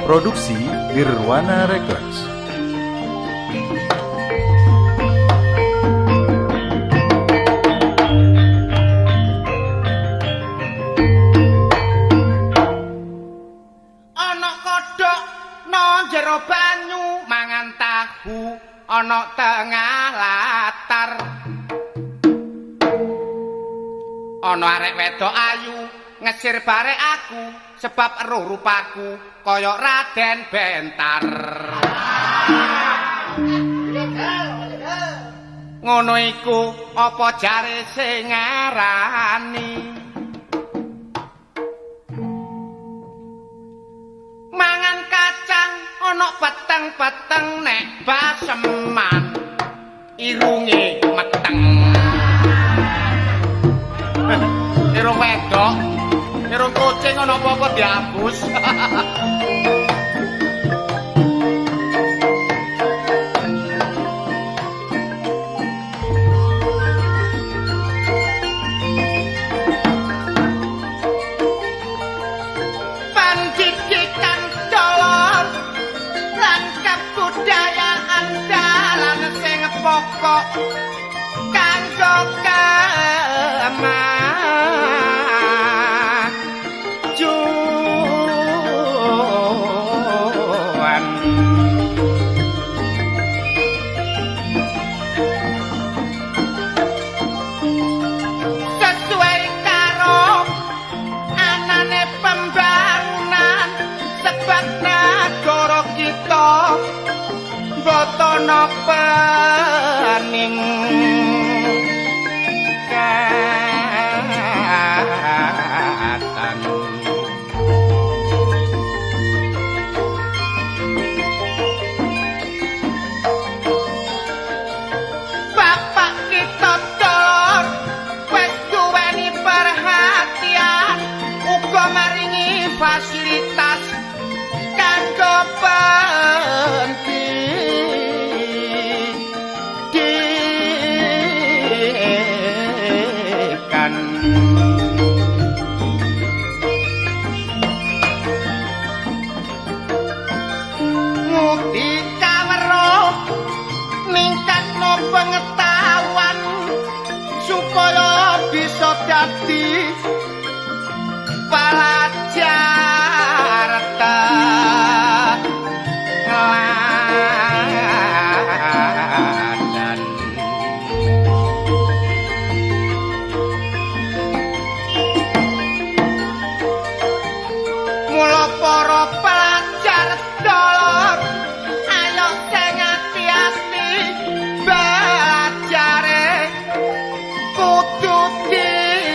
Produksi Nirwana Records. Ana kodhok nang jero banyu mangan tahu ana tengah latar. Ana arek wedok ayu ngesir bare aku sebab eruh rupaku kaya Raden Bentar. Ngono iku apa jare sing ngarani? Mangan kacang ana peteng-peteng nek baseman irunge meteng. Irung wedok, irung kucing ana apa-apa dihapus. Pendidikan dolor lan kebudayaan dalan sing pokok kanggo kemajuan. Sesuai karo anane pembangunan sebab nagara kita botono pening. Bapak kita dolor wis duweni perhatian uga maringi fasilitas kanggo pendidikan. Ngudi kawruh ningkatno pengetahuan supaya bisa dadi pelajar teladan. Mula para pelajar dolor ayo sing ati-ati belajare kudu ditemani.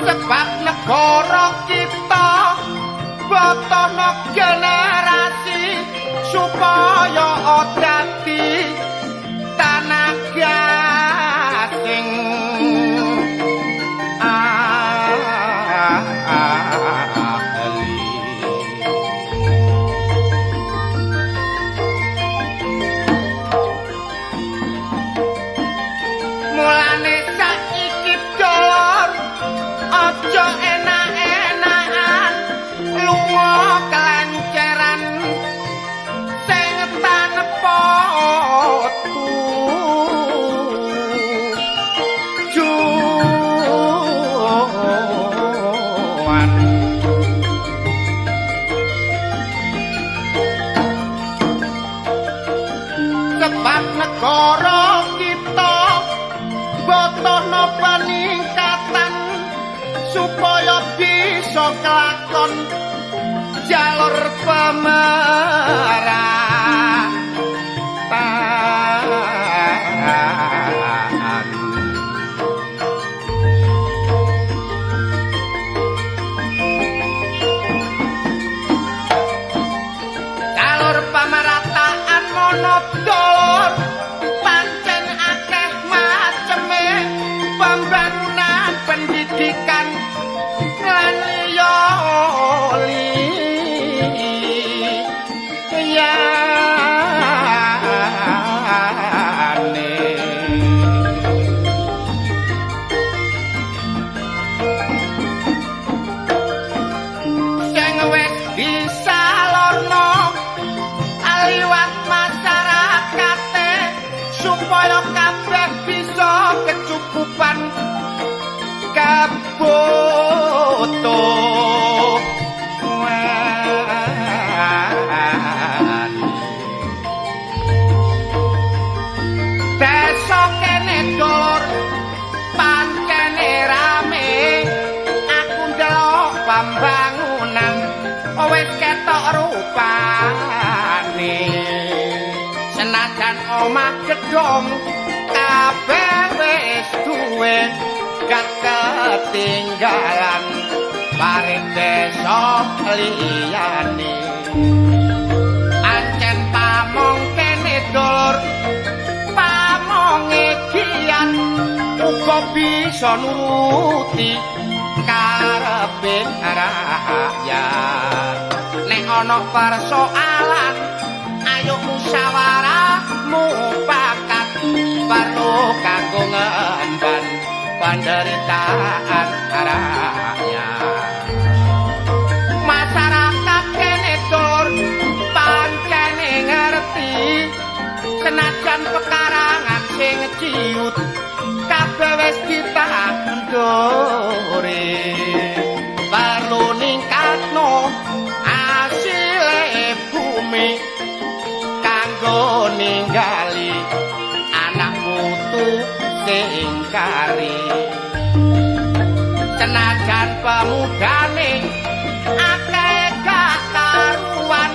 Sebab negara kita botono generasi supaya dadi tanaga sing ahli. Mulane saiki dolor aja enak-enakan lunga kelancaran sing tanpa tujuan. Sebab negara kita botono peningkatan supaya bisa kelakon jalur pemerataan. Jalur pemerataan mono dolor pancen akeh maceme pembangunan pendidikan lan liya. butuh wani. Desa kene dulur pancene rame, aku ndelok pembangunan wis ketok rupane. Senajan omah gedhong kabeh wis duwe, gak ketinggalan bareng desa liyane. Ancen pamong kene dulur, pamonge kian uga bisa nuruti karepe rakyat. Nek ana persoalan ayo musyawarah mufakat, perlu kanggo ngemban penderitaan rakyat. Masyarakat kene dulur pancene ngerti, senajan pekarangan sing ciut kabeh wis ditanduri. Perlu ningkatno asile bumi kanggo ninggali anak putu sing kari. Senajan pemudane akeh gak karuan,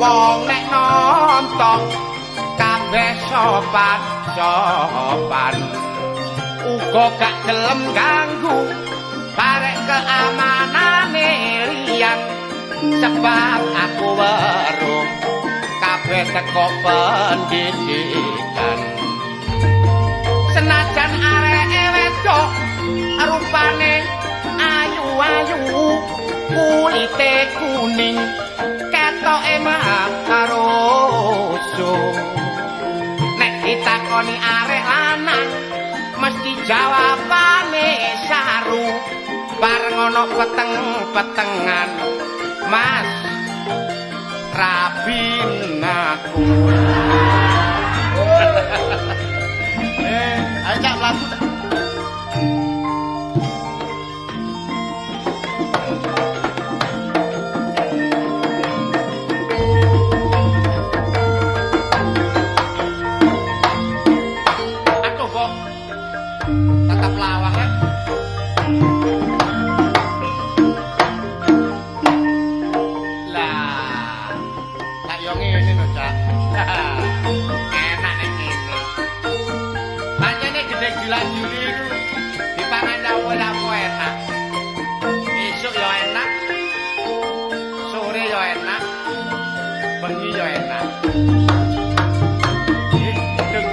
wong nek nonton kabeh sopan sopan, uga gak gelem ganggu barek keamanane liyan. Sebab aku weruh kabeh teko pendidikan. Senajan areke wedok rupane ayu-ayu, kulite kuning ketoke marusu. Nek ditakoni arek lanang mesti jawabane saru. Bareng ana peteng-petengan, Mas rabin aku. Ayo Cak mlaku Cak. Aduh, Mbok. Tetap lawang ya. Lah, tak yo ngene lho, Cak. Enak nek ngene. Pancene gedhe jula-juli iku dipangan lapo-lapo enak. Esuk yo enak, sore yo enak, bengi yo enak. Gedung.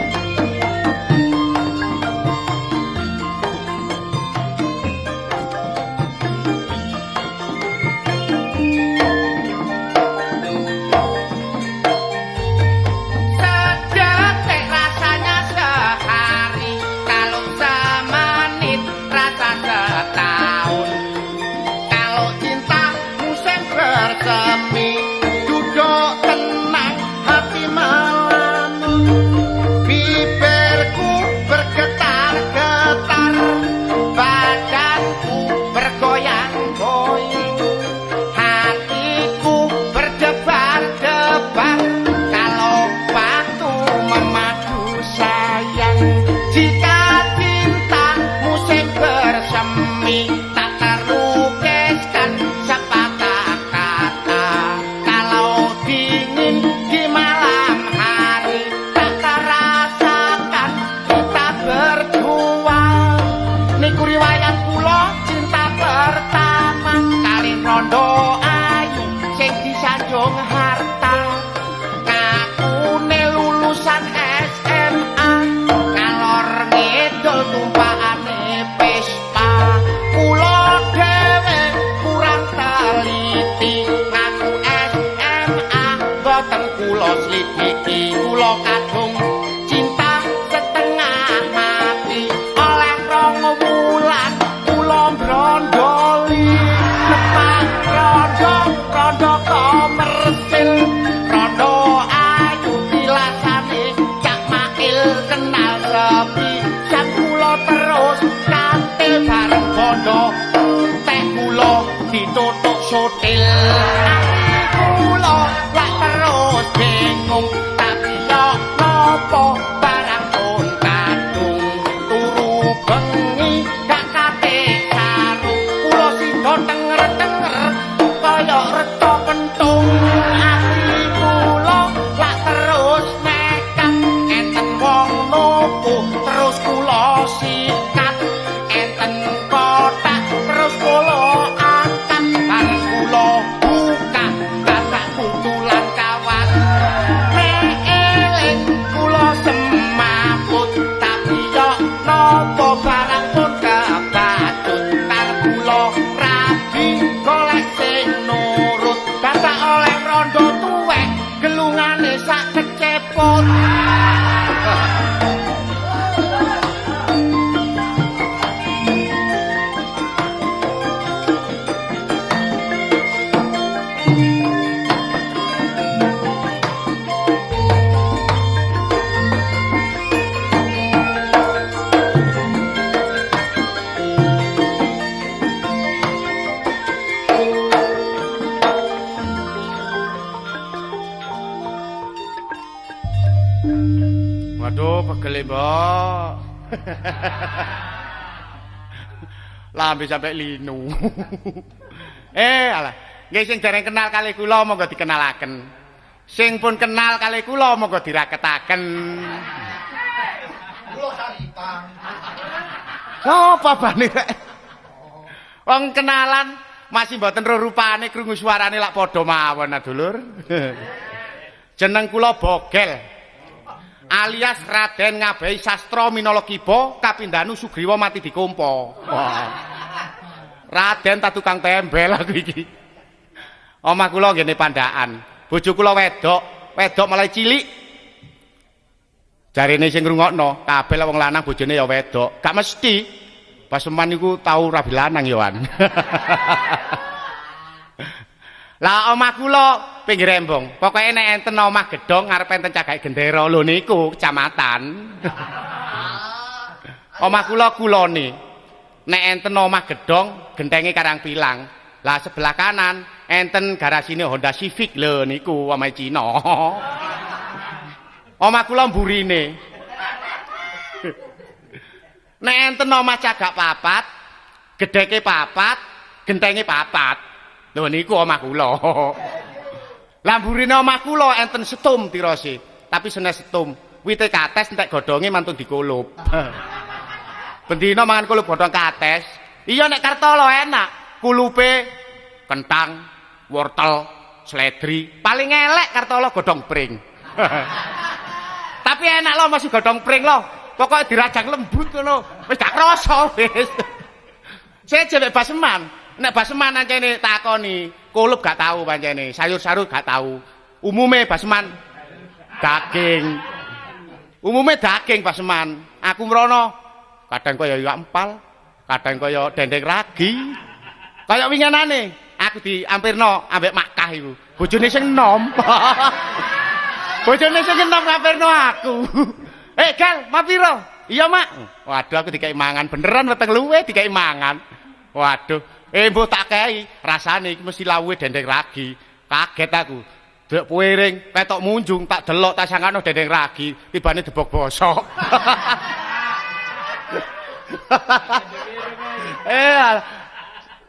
Sedetik rasanya sehari, kalau semenit rasa setahun. Kalau cinta musim bersemi, duduk tenang hati melamun. Bibirku bergetar-getar, badanku bergoyang-goyang, hatiku berdebar-debar. Kalau waktu memadu sayang, jika cinta musim bersemi, tak terlukiskan sepatah kata. Kalau dingin di malam hari, tak terasakan kita berdua. Niku riwayat kula cinta pertama, kali rondo ayu sing disanjung harta. Ngakune lulusan SMA, ngalor ngidul tumpakane Vespa. Kula dhewe kurang teliti, ngaku SMA boten kula slidiki. Kula kadung cinta setengah mati, oleh rong wulan kula mbrondoli. Nepak rondo, rondo komersil, rondo ayu pilasane Cak Mail. Kenal sepisan kula terus kantil bareng bondo Sotil. Ati kula lak terus bingung, tapi yo napa barang pun kadung turu bengi gak kate sarung. Kula sida tenger-tenger kaya reca pentung. Ati kula lak terus nekat, enten wong nopo terus kula sikat, enten kotak terus kula angkat, bareng kula buka dadak putulan kawat. Nek eling kula semaput, tapi yo napa barang pun kebacut. Karep kula rabi golek sing nurut, dadak oleh rondo tuwek gelungane sak keceput. Waduh, pegele, Mbok. Lambe sampe linu. Alah, nggih sing dereng kenal kali kula monggo dikenalaken. Sing pun kenal kali kula monggo diraketaken. Kula santang. Sapa bane rek? Wong kenalan masih mboten ro rupane, krungu suarane lak padha mawon, dulur. Jeneng kula Bogel, alias Raden Ngabehi Sastra Minala Kiba kapindhanu Sugriwa mati dikompa. Wah. Raden ta tukang tembel aku iki. Omah kula nggene Pandaan. Bojo kula wedok, wedok mulai cilik. Jarene sing ngrungokno, kabeh wong lanang bojone ya wedok. Gak mesti. Paseman niku tau rabi lanang ya, Wan. Lah omah kula pinggir embong. Pokoke nek enten omah gedhong ngarep enten cagake gendera lho niku kecamatan. Omah kula kulone. Nek enten omah gedhong gentenge Karang Pilang. Lah sebelah kanan enten garasine Honda Civic lho niku omahe Cina. Omah kula mburine. Nek enten omah cagak papat, gedheke papat, gentenge papat. Lho niku omah kula. Lah mburine omah kula enten setum tirose, tapi senes setum. Wite kates entek godhonge mantun dikulup. Bendina mangan kulup godhong kates. Iya nek Kartolo enak, kulupe kentang, wortel, seledri. Paling elek Kartolo godhong pring. Tapi enak lho masih godhong pring lho. Pokoke dirajang lembut ngono. Wis gak krasa wis. Seje mek baseman. Nek baseman ancene takoni, kulup gak tahu pancene, sayur-sayur gak tahu. Umume baseman daging. Umume daging baseman. Aku mrono kadang kaya iwak empal, kadang kaya dendeng ragi. Kaya winginane aku diampirno ambek Makkah iku. Bojone sing enom. Bojone sing enom ngampirno aku. Gal, ma piro? Iya, Mak. Waduh, aku dikei mangan beneran weteng luwe dikei mangan. Waduh. Mbuh tak kei, rasane iki mesti lawuhe dendeng ragi. Kaget aku. Dek piring, ketok munjung, tak delok tak sangkano dendeng ragi, tibane debok bosok.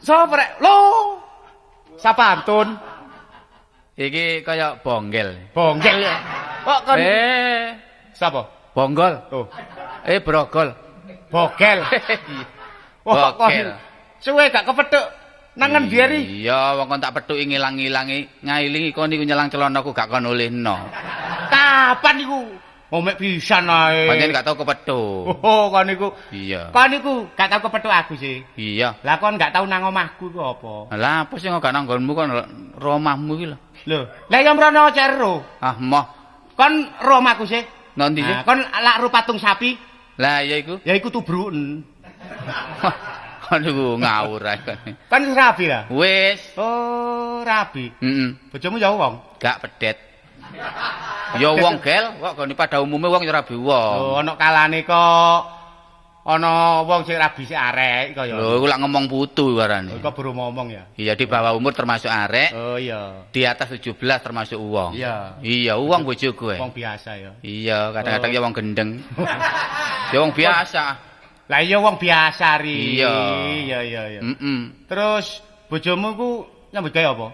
Sapa rek? Lho. Sapa Antun? Iki kaya bonggel. Bonggel ya. Kok kon Sapa? Bonggol. Oh. Brogol. Bogel. Wah, kon Bogel. suwe gak kepethuk nang ngendi ri? Iya, wong kon tak pethuki ngilang-ngilangi, ngailingi kon niku nyelang celanaku gak kon olehno. Kapan iku? Oh, mek pisan ae. Pancen gak tau kepethuk. Oh, kon niku. Iya. Kon niku gak tau kepethuk aku sih. Iya. Lah kon gak tau nang omahku iku apa? Lah apa sing gak nang nggonmu kon romahmu iki lho. Lho, lah ya mrono cero. Ah, moh. Kon ro omahku sih. Nang ndi sih? Nah, kon lak ro patung sapi. Lah iya iku. Ya iku tubruken. Kon niku ngawur ae kon. Kon wis rabi lah. Wis. Oh, rabi. Heeh. Bojomu ya wong. Gak pedet. Ya wong gel, kok gone pada umume wong ya rabi wong. Oh, ana kalane kok ana wong sing rabi sik arek kaya. Lho, iku lak ngomong putu warane. Kok baru ngomong ya? Iya, di bawah umur termasuk arek. Oh iya. Di atas 17 termasuk uwong. Iya. Iya, uwong bojoku. Wong biasa ya. Iya, kadang-kadang ya wong gendeng. Ya wong biasa. Lah iya wong biasa ri. Iya. Iya iya iya. Heeh. Terus bojomu ku nyambut gawe apa?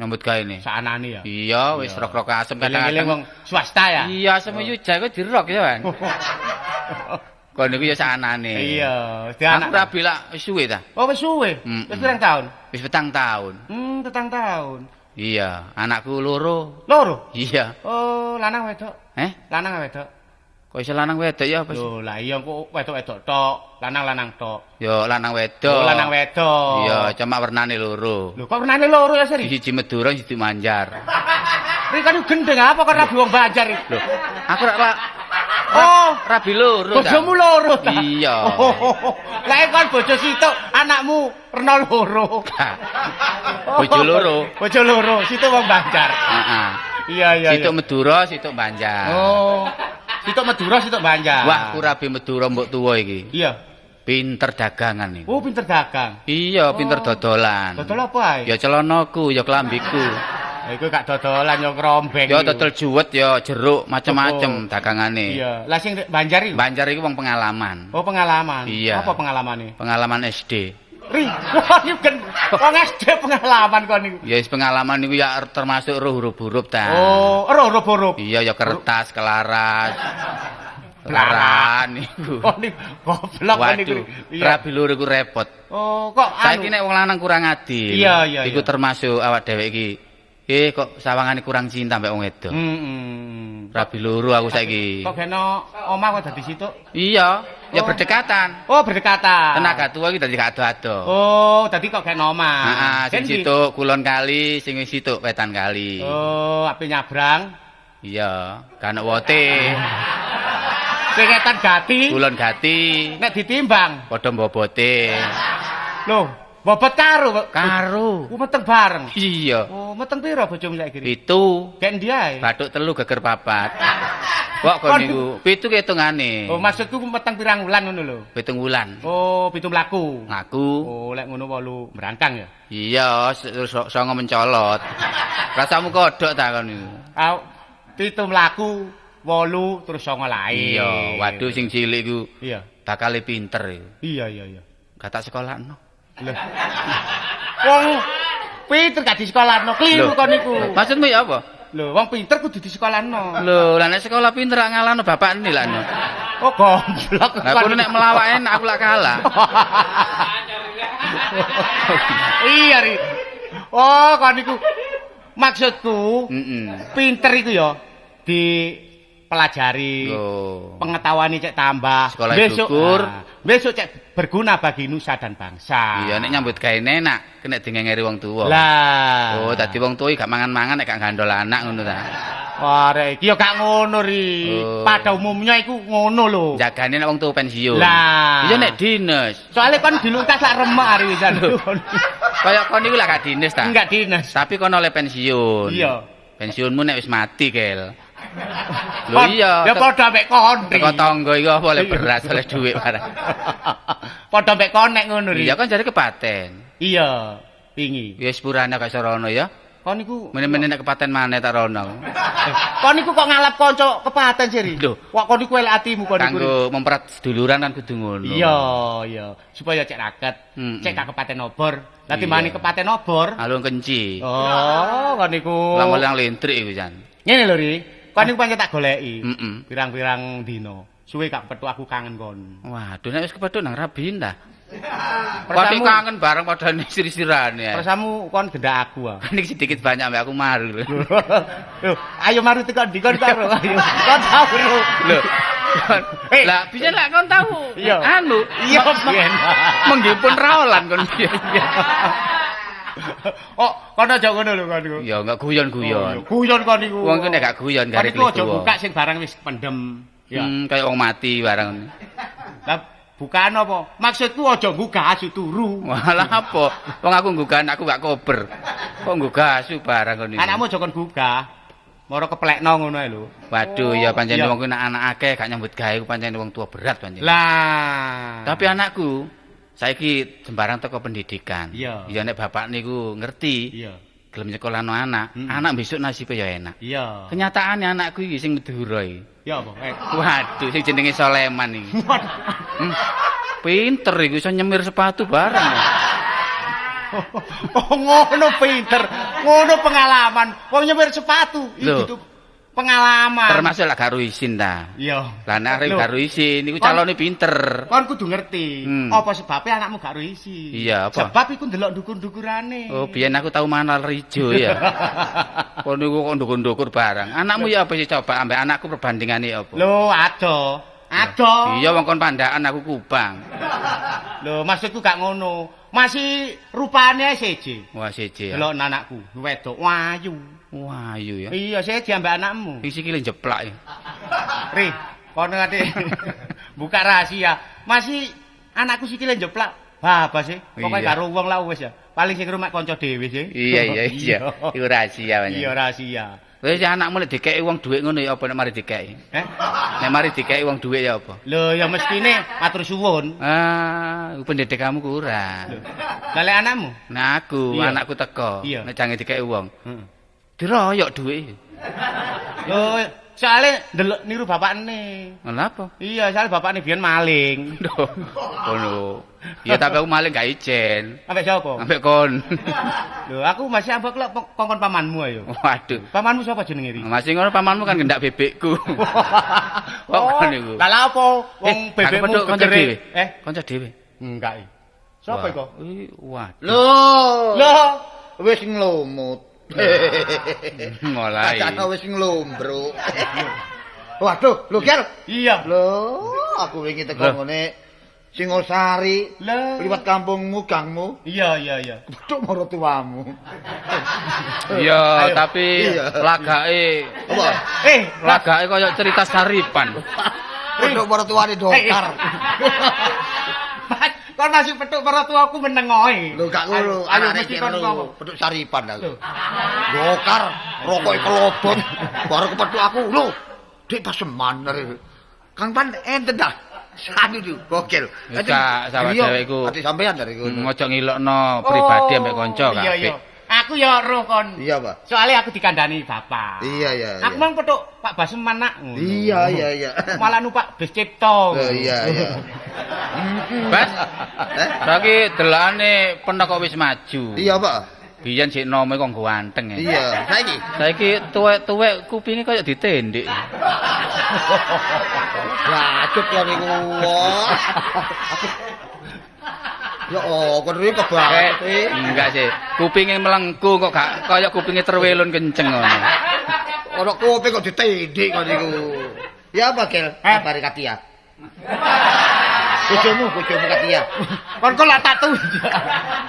Nyambut gawe ne. Saanane ya. Iya, wis rok-rok asem kadang-kadang wong swasta ya. Iya, asem yuja iku dirok ya, Wan. Kon niku ya saanane. Iya, di anak. Aku rabi lak wis suwe ta? Oh, wis suwe. Wis pirang tahun? Wis 7 tahun. 7 tahun. Iya, anakku loro. Loro? Iya. Oh, lanang wedok. Eh? Lanang wedok. Kok iso lanang wedok ya apa sih? Lho, lah iya kok wedok-wedok tok, lanang-lanang tok. Ya lanang wedok. Oh, lanang wedok. Iya, cuma wernane loro. Lho, kok wernane loro ya, Sri? Siji Madura, siji Banjar. Ri kan gendeng apa kok rabi wong Banjar iki? Lho, aku rak oh, rabi loro ta. Bojomu loro ta? Iya. Lah kon bojo situk, anakmu rena loro. Bojo loro. Bojo loro, situk wong Banjar. Heeh. Iya, iya. Situk Madura, situk Banjar. Oh. Situk Madura, situk Banjar. Wah, aku rabi Madura mbok tuwa iki. Iya. Pinter dagangan iki. Oh, pinter dagang. Iya, pinter dodolan. Dodol apa ae? Ya celanaku, ya klambiku. Ya iku gak dodolan ya krombeng. Ya dodol juwet, ya jeruk, macem-macem dagangane. Iya. Lah sing Banjar iku? Banjar iku wong pengalaman. Oh, pengalaman. Iya. Apa pengalamane? Pengalaman SD. Ri, wong SD pengalaman kon niku. Ya wis pengalaman niku ya termasuk roh huruf-huruf ta. Oh, roh huruf-huruf. Iya, ya kertas, kelaras. Laran niku. Oh niku goblok niku. Rabi loro iku repot. Oh, kok anu. Saiki nek wong lanang kurang adil. Iya, iya. Iku termasuk awak dhewe iki. Kok sawangane kurang cinta mbek wong wedok. Heeh. Rabi loro aku saiki. Kok geno omah kok dadi situk? Iya, ya berdekatan. Oh, berdekatan. Tenaga tua iki dadi gak ado-ado. Oh, dadi kok geno omah. Heeh, sing situk kulon kali, sing situk wetan kali. Oh, ape nyabrang? Iya, gak ono wote. Sing wetan gati. Kulon gati. Nek ditimbang padha mbobote. Loh, bobot karo. Karo. Ku meteng bareng. Iya. Oh, meteng pira bojomu saiki? 7. Gek endi ae? Bathuk 3 geger 4. Kok kon niku 7 hitungane. Oh, maksudku meteng pirang wulan ngono lho. 7 wulan. Oh, 7 mlaku. Mlaku. Oh, lek ngono 8 mbrangkang ya. Iya, terus 9 mencolot. Rasamu kodhok ta kon niku? Ah, 7 mlaku, 8 terus 9 lae. Iya, waduh sing cilik iku. Iya. Bakale pinter iku. Iya, iya, iya. Gak tak sekolahno. Lho. Wong pinter gak disekolahno, kliru kon niku. Maksudmu ya apa? Lho, wong pinter kudu disekolahno. Lho, lah nek sekolah pinter gak ngalahno bapakne lah. Oh, goblok. Lah kono nek melawak enak aku lak kalah. Iya, Ri. Oh, kon niku maksudku, pinter iku ya dipelajari. Pengetahuane cek tambah. Sekolah besok dukur. Besok cek berguna bagi nusa dan bangsa. Iya, nek nyambut gawe enak, kena dingengeri wong tuwa. Lah. Oh, dadi wong tuwa iki gak mangan-mangan nek gak gandol anak ngono ta. Wah, rek iki ya gak ngono, Ri. Oh. Pada umumnya iku ngono lho. Jagane nek wong tuwa pensiun. Lah. Iya nek dinas. Soale kon dilungkas lak remek ari wisan. Kaya kon niku lak gak dinas ta? Enggak dinas. Tapi kon oleh pensiun. Iya. Pensiunmu nek wis mati, Kel. Lho iya. Ya padha mek kon. Teko tangga iku apa oleh beras, oleh dhuwit barang. Padha mek kon nek ngono, Ri. Iya kan jare kepaten. Iya, wingi. Ya sepurane gak iso rono ya. Kon niku mene-mene nek kepaten maneh tak rono. Kon niku kok ngalap kanca kepaten sih, Ri? Lho, kok kon niku elek atimu kon niku. Kanggo memperat seduluran kan kudu ngono. Iya, iya. Supaya cek raket, cek gak kepaten obor. Lah timbangane kepaten obor, alung kenci. Oh, kon niku. Lang-lang lintrik iku jan. Ngene lho, Ri. Kon niku pancen tak goleki. Pirang-pirang dina. Suwe gak petuk aku kangen kon. Waduh, nek wis kepethuk nang rabin ta. Pati kangen bareng padha sir-sirane. Persamu kon gendak aku ah. Niki sedikit banyak ambek aku maru lho. Lho, ayo maru teko ndi kon karo ayo. Kon tau lho. Lho. Lah bisa lak kon tau. Anu, iya biyen. Menggipun raolan kon biyen. Oh, kon aja ngono lho kon niku. Ya enggak guyon-guyon. Guyon kon niku. Wong ku nek gak guyon gare kliku. Kon niku aja buka sing barang wis pendem. Ya. Kaya wong mati barang. Lah bukaan apa? Maksudku aja nggugah asu turu. Walah apa? Wong aku nggugah anakku gak kober. Kok nggugah asu barang kon niku. Anakmu aja kon gugah. Moro keplekno ngono ae lho. Waduh, ya pancen wong kuwi nek anak akeh gak nyambut gawe ku pancen wong tua berat pancen. Lah. Tapi anakku saiki sembarang teko pendidikan. Iya. Ya nek bapak niku ngerti. Iya. Gelem nyekolahno anak, anak besok nasibe ya enak. Iya. Kenyataane anakku iki sing Madura iki. Ya apa? Waduh, sing jenenge Soleman iki. Pinter iku iso nyemir sepatu bareng. Oh, ngono pinter. Ngono pengalaman. Wong nyemir sepatu iki gitu pengalaman. Termasuk lak gak isin ta. Iya. Lah nek arep gak isin niku calone pinter. Kon kudu ngerti apa sebabe anakmu gak isin. Iya, apa? Sebab iku ndelok ndukur-ndukurane. Oh, biyen aku tau manal rijo ya. Kon niku kok ndukur-ndukur barang. Anakmu ya apa sih coba ambek anakku perbandingane apa? Lho, ado. Ado. Iya wong kon Pandaan aku Kupang. Lho, maksudku gak ngono. Masih rupane seje. Wah, seje. Delok anakku, wedok ayu. Wah, ayu ya. Iya, seje ambek anakmu. Iki sikile jeplak ya. Ri, kono ate buka rahasia. Masih anakku sikile jeplak. Babas sih. Pokoke karo wong lah wis ya. Paling sing rumah kanca dhewe sih. Iya, iya, iya. Iku rahasia pancen. Iya, rahasia. Wis anakmu nek dikeki wong dhuwit ngono ya apa nek mari dikeki? Eh? Nek mari dikeki wong dhuwit ya apa? Lho, ya mestine matur suwun. Ah, pendidikanmu kurang. Lah lek anakmu? Nah aku, iya. Anakku teko. Iya. Nek jange dikeki wong. Heeh. Diroyok dhuwit. Lho, soale ndelok niru bapakne. Lha apa? Iya, soale bapakne biyen maling. Lho, ngono. Ya tapi aku maling gak ijen. Ambek sapa? Ambek kon. Lho, aku masih ambek lek kongkon pamanmu ayo. Waduh. Pamanmu sapa jenenge iki? Masih ngono pamanmu kan gendak bebekku. Kok kon niku? Lah lha apa? Wong bebekmu kanca dhewe. Eh, kanca dhewe. Enggak. Sapa iku? Waduh. Lho. Lho, wis nglumut. Mulai. Kacana wis nglumbruk. Waduh, lho Ger. Iya. Lho, aku wingi teko ngene Singosari, liwat kampungmu, gangmu. Iya, iya, iya. Kepethuk maratuwamu. Iya, tapi lagake apa? Lagake kaya cerita Saripan. Petuk maratuwane dokar. Mas, kon masih petuk maratuwaku meneng ae. Lho gak ngono, ayo mesti kon ngomong. Petuk Saripan aku. Dokar, rokoke kelobot, baru kepethuk aku. Lho, Dik Paseman. Kang Pan enten ta? Sanu tu, gokil. Gak sawah dhewe iku. Ati sampean dari iku. Ojo ngilokno pribadi ambek kanca kabeh. Iya, iya. Aku ya roh kon. Iya, Pak. Soale aku dikandani bapak. Iya, iya, iya. Aku mang petuk Pak Baseman nak. Iya, iya, iya. Malah numpak bis Cipto. Iya, iya. Bas. Saiki delane penek kok wis maju. Iya, Pak. Biyen sik nome kok ganteng ya. Iya, saiki. Saiki tuwek-tuwek kupinge kaya ditendik. Bacut ya niku. Ya oh, kon iki kebanget. Enggak sih. Kupinge melengkung kok gak kaya kupinge terwelun kenceng ngono. Ora kuping kok ditendik kok niku. Ya apa, Gel? Kabare Katia. Bojomu, bojomu Katia. Kon kok lak tak tuh.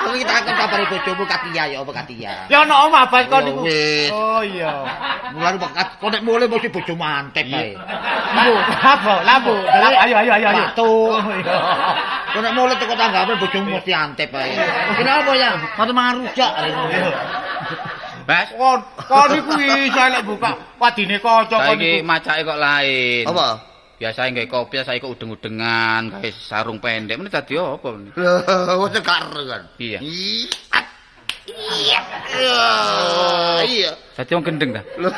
Aku iki takon kabare bojomu Katia ya apa Katia. Ya ono omah Bas kon niku. Oh iya. Mulane kok nek mulih mesti bojo mantep ae. Lho, apa? Lampu. Ayo ayo ayo ayo. Watuk. Kok nek mulih teko tanggapan bojomu mesti antep ae. Kenapa ya? Matu mangan rujak. Bas, kon kon iku iso lek buka wadine kanca kon iku. Saiki macake kok lain. Apa? Biasane gawe kopi, saiki kok udeng-udengan, gawe sarung pendek. Mene dadi apa? Lho, wis segar kan. Iya. Iya. Iya. Dadi wong gendeng ta? Lho.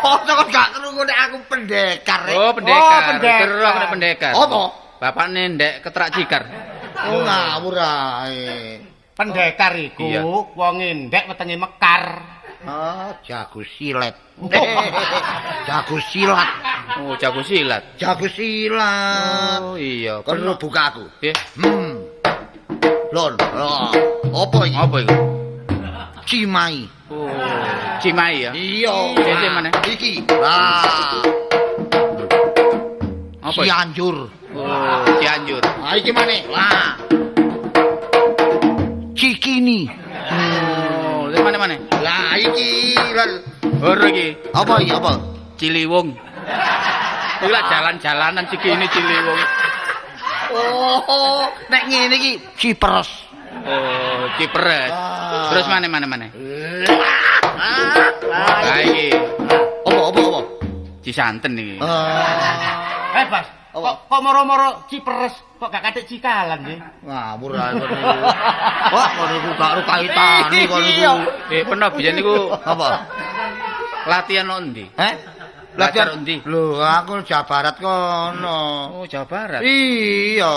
Oh, kok gak krungu nek aku pendekar. Oh, pendekar. Oh, pendekar. Aku nek pendekar. Apa? Bapakne ndek ketrak cikar. Oh, ngawur ae. Pendekar iku wong endek wetenge mekar. Ah, jago silet. Jago silat. Oh, jago silat. Jago silat. Oh, iya. Kon buka aku. Piye? Lon, apa iki? Apa iku? Cimai. Oh, Cimai ya? Iya. Cece mana? Iki. Lah. Apa? Cianjur. Oh, Cianjur. Ah, iki maneh. Lah. Cikini. Oh, terus mana-mana? Lah iki lho. Horo iki. Apa iki apa? Ciliwung. Kuwi lak jalan-jalanan Cikini Ciliwung. Oh, nek ngene iki Ciperes. Oh, Ciperes. Ah. Terus mana-mana mana? Lah iki Apa? Cisanten iki. Eh, Bas, kok moro-moro Ciperes kok gak katik Cikalan sih? Ngawur ae kon niku. Wah, kon niku gak ro kaitane kon niku. Peno biyen niku Apa? latihan nang endi? Heh? Latihan endi? Lho, aku Jawa Barat kono. Oh, Jawa Barat. Iya.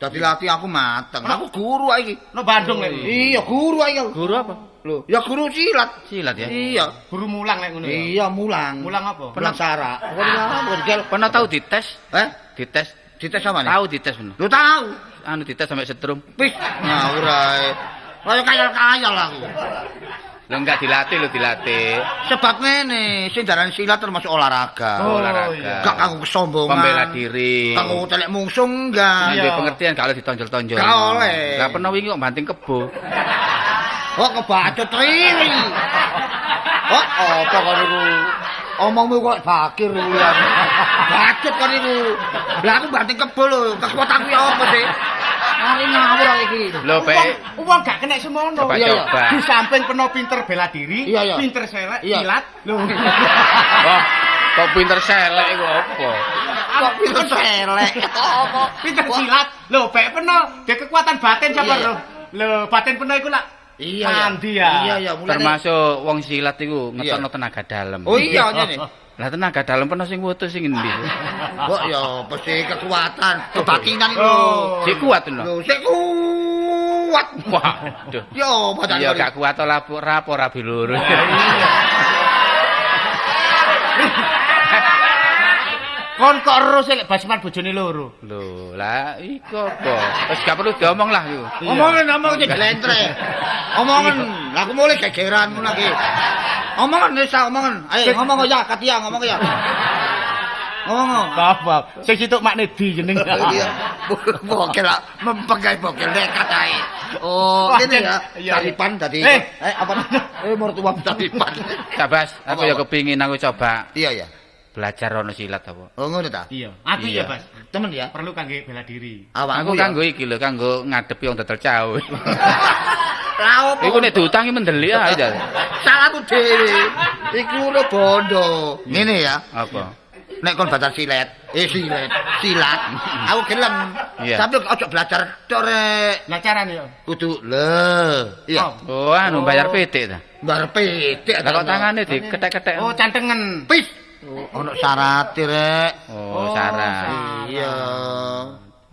Dadi latih aku mateng. Aku guru iki. No Bandung lek. Iya, guru iki. Guru apa? Lho, ya guru silat. Silat ya? Iya. Guru mulang lek ngono ya. Iya, mulang. Mulang apa? Mulang sarak. Pernah tahu dites? Eh? Dites. Dites sama nih? Tahu dites bener. Lho tahu. Anu dites sampai setrum. Wis ngawur ae. Kaya kayal-kayal aku. Lho enggak dilatih lho dilatih. Sebab ngene, sing darani silat termasuk olahraga. Oh, olahraga. Gak kanggo kesombongan. Pembela diri. Kanggo telek mungsuh enggak. Duwe pengertian gak oleh ditonjol-tonjol. Gak oleh. Lah pernah wingi kok banting kebo. Kok kebacut riri. Kok apa kon niku? Omongmu kok bakir kuwi. Bacut kon niku. Lah aku banting kebo lho, kekuatanku ya apa sih? Mari ngawur iki. Lho, Pak. Wong gak kena semono. Coba. Di samping peno pinter bela diri, Iya. pinter selek, Iya. silat. Lho. Wah, kok pinter selek iku apa? Kok pinter selek? Apa? Pinter silat. Lho, bae peno, dia kekuatan batin sapa Iya, lho. Lho, batin peno iku lak Iya. Mandi ya. Iya, mulane. Termasuk wong silat iku ngetokno tenaga dalem. Oh iya ngene. Lah tenaga dalem peno sing wutus sing endi? Kok ya pasti kekuatan, kebatinan iku. Sik kuat lho. Lho, sik kuat. Waduh. Ya apa Iya gak kuat ora rapo rabi loro. Kon kok ero sik lek Basman bojone loro. Lho, lah iku apa? Wis gak perlu diomong lah iku. Omongan omong iki jlentre. Omongan, lah aku mulai gegeran ngono lagi. Omongan wis omongan. Ayo ngomong ya Katia ngomong ya. Ngomong. Apa? Sing situk makne di jeneng. Iya. Bokel lah, mempegai bokel nekat ae. Oh, ngene ya. Talipan dadi. Apa? Mertua talipan. Gak Bas, aku ya kepingin aku coba. Iya, iya. Belajar ono silat apa? Oh ngono ta? Iya. Aku iya, Bas. Temen ya. Perlu kangge bela diri. Aku kanggo iki lho, kanggo ngadepi wong dodol cawe. Lah opo? Iku nek diutangi mendelik ae ta. Salahku dhewe. Iku lho bondo. Ngene ya. Apa? Nek kon belajar silat, silat. Aku gelem. Tapi ojo belajar tok rek. Lah carane yo. Kudu lho. Iya. Oh, anu bayar pitik ta. Bayar pitik. Lah kok tangane diketek-ketek. Oh, cantengen. Pis. Ono syarate rek. Oh, syarat. Iya.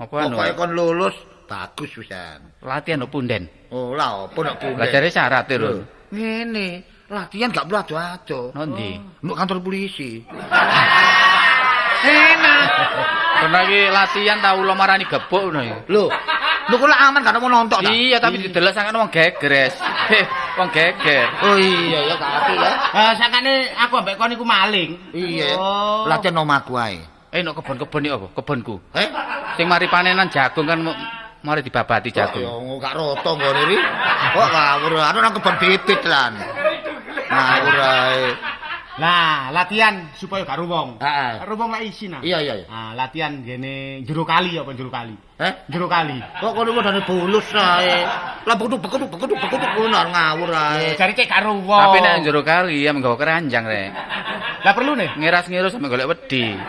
Apa anu? Pokoke kon lulus bagus pisan. Latihan no punden. Oh, lah apa nek punden? Lah jare syarate lho. Ngene, latihan gak perlu ado-ado. Nang ndi? Nduk kantor polisi. Enak. Kono iki latihan tau lo marani gebuk ngono iki. Lho, lho kok lak aman gak ono nonton ta? Iya, tapi didelok sangkane wong gegres. Wong geger. Oh iya ya gak ati ya. Ha sangkane aku ambek kon iku maling. Iya. Latihan omahku ae. Nek kebon-kebon iki apa? Kebonku. Eh? Sing mari panenan jagung kan mari dibabati jagung. Ya gak roto nggone iki. Kok ngawur, anu nang kebon bibit lan. Ngawur ae. Lah, latihan supaya gak ruwong. Heeh. Ruwong lak isin ah. Iya, iya, iya. Ah, latihan gene jero kali apa jero kali? Eh? Jero kali. Kok kono padane bulus ae. Lah beku ngono ngawur ae. Jare cek gak ruwong. Tapi nek jero kali ya nggawa keranjang rek. Lah perlu nih ngiras-ngirus sampe golek wedi.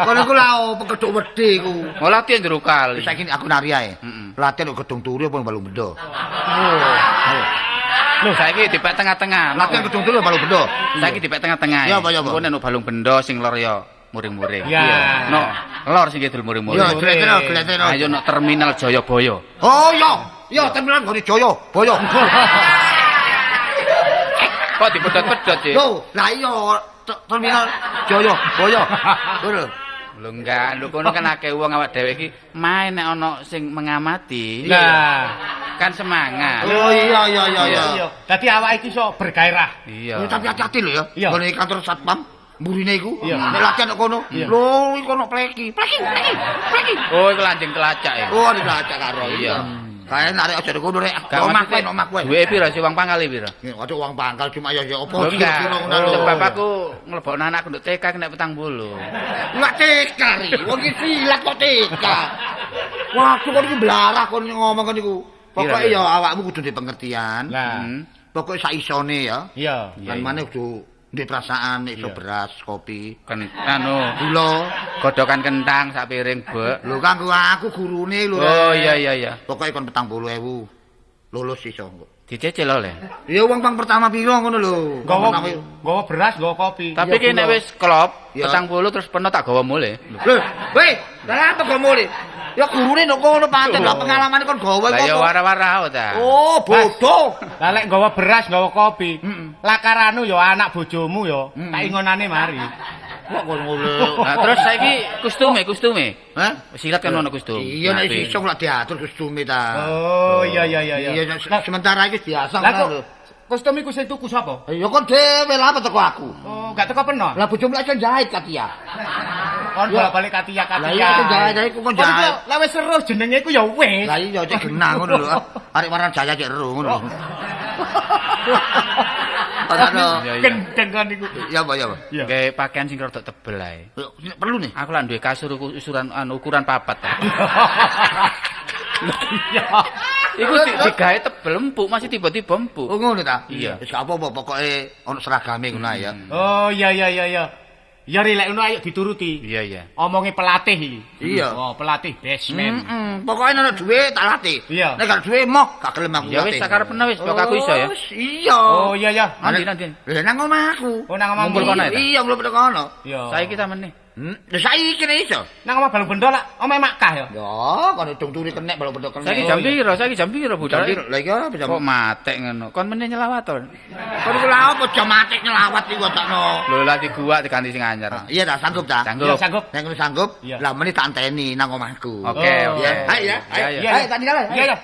Kono iku lha opo gedhok wedi iku. Oh, latihan jero kali. Saiki aku nari ae. Latihan kok gedung turu apa Balung Bendo. Oh. Lho, saiki dipek tengah-tengah. Latihan gedung turu Balung Bendo. Saiki dipek tengah-tengah. Iya, apa ya, apa? Engko nek Balung Bendo sing lor ya muring-muring. Iya. No, lor sing kidul muring-muring. Iya, gleteno. Ayo nok terminal Jayabaya. Oh iya. Iya, terminal nggone Jayabaya. Kok dipedhot-pedhot sih? Lho, lah iya terminal Jayabaya. Lho. Lho enggak, lho kono kan akeh wong awak dhewe iki main nek ana sing mengamati. Lah, kan semangat. Oh iya iya iya iya. Dadi awak iki iso bergairah. Iya. Tapi hati-hati lho ya. Nggone kantor satpam mburine iku. Nek latihan kok kono. Lho iku ono pleki. Pleki pleki pleki. Oh, iku lanjing telacak ya. Oh, telacak karo. Iya. Kae narik aja kono rek. Omah kowe, omah kowe. Duwe piro sih uang pangkal piro? Aja uang pangkal cuma ya ya apa kira-kira ngono lho. Sebab aku mlebokno anakku nduk TK kena 40. Lah TK ri, wong iki silat kok TK. Wah, kok iki blarah kon ngomong kon iku. Pokoke ya awakmu kudu duwe pengertian. Lah. Pokoke sak isone ya. Iya. Lan maneh kudu ndek perasaan nek iso beras, kopi, Anu, gula. Godokan kentang sak piring, Bek. Lho kanggo aku gurune lho. Oh iya iya iya. Pokoke kon 40.000. Lulus iso kok. Dicecil oleh. Ya wong pang pertama piro ngono lho. Nggawa beras, nggawa kopi. Tapi ki nek wis klop Iya. 40 terus peno tak gawa mulih. Lho, weh, lha apa kok mulih? Ya gurune ndok kono pancen lah pengalamane kon gawa Lah ya kok. wara-wara ta. Oh, bodoh. Lah lek nggawa beras, nggawa kopi. Lakaranu ya anak bojomu ya, tak ingonane mari. Kok kon ngono. Nah, terus saiki kustume. Hah? Silat kan ono kustum. Iya nek Apik. iso lak diatur kustume ta. Oh, iya iya iya Iya, sementara iki biasa Lah ngono kok lho. kostum iku sing tuku sapa? Ya kon dhewe lah apa teko aku. Oh, gak teko peno. Lah bojomu lak iso jahit Katia. Kon bolak-balik katia katia. Lah iya kon jahit, iku kon jahit. Lah wis seru jenenge iku ya wis. Lah iya cek genah ngono lho. Arek warna jaya cek ero ngono. Ora ono. Iya, iya. Gendeng kon iku. Ya apa ya apa. Iya. Gawe pakaian sing rada tebel ae. Perlu nih. Aku lak duwe kasur ukuran anu ukuran 4 ta. Iya. Iku digawe tebel empuk, masih tiba-tiba empuk. Oh ngono ta? Iya. Wis gak apa-apa pokoke ono seragame ngono ae ya. Oh iya iya iya iya. Ya rilek ngono ayo dituruti. Iya iya. Omongi pelatih iki. Iya. Oh, pelatih basement. Heeh, pokoke nek duwe tak latih. Iya. Nek gak duwe moh gak gelem aku Ya wis sakarepno wis pokok aku iso ya. Oh, iya. Oh iya iya. Nanti nanti. Lah nang omahku. Oh nang omahmu. Ngumpul kono ya, ta? Iya, ngumpul kono. Iya. Saiki ta meneh. Lah saiki nek iso. Nang omah Balung Bendo lak omahe Makkah ya. Ya, kono dung turi kenek balung bendo kenek. Saiki jam piro? Saiki jam piro Jam budal? piro? Lah iki apa jam? Kok matek ngono? Kon meneh nyelawat to. Kon iku lha apa jam matek nyelawat iku takno. Lho lah diguwak diganti sing anyar. Iya ta sanggup ta? Sanggup. Iya, sanggup. Nek ngono sanggup, Iya. lah meneh tak anteni nang omahku. Oke, Oh. oke. Iya, ayo ya. Iya, Ayo, iya. ayo tak tinggal. Iya, iya.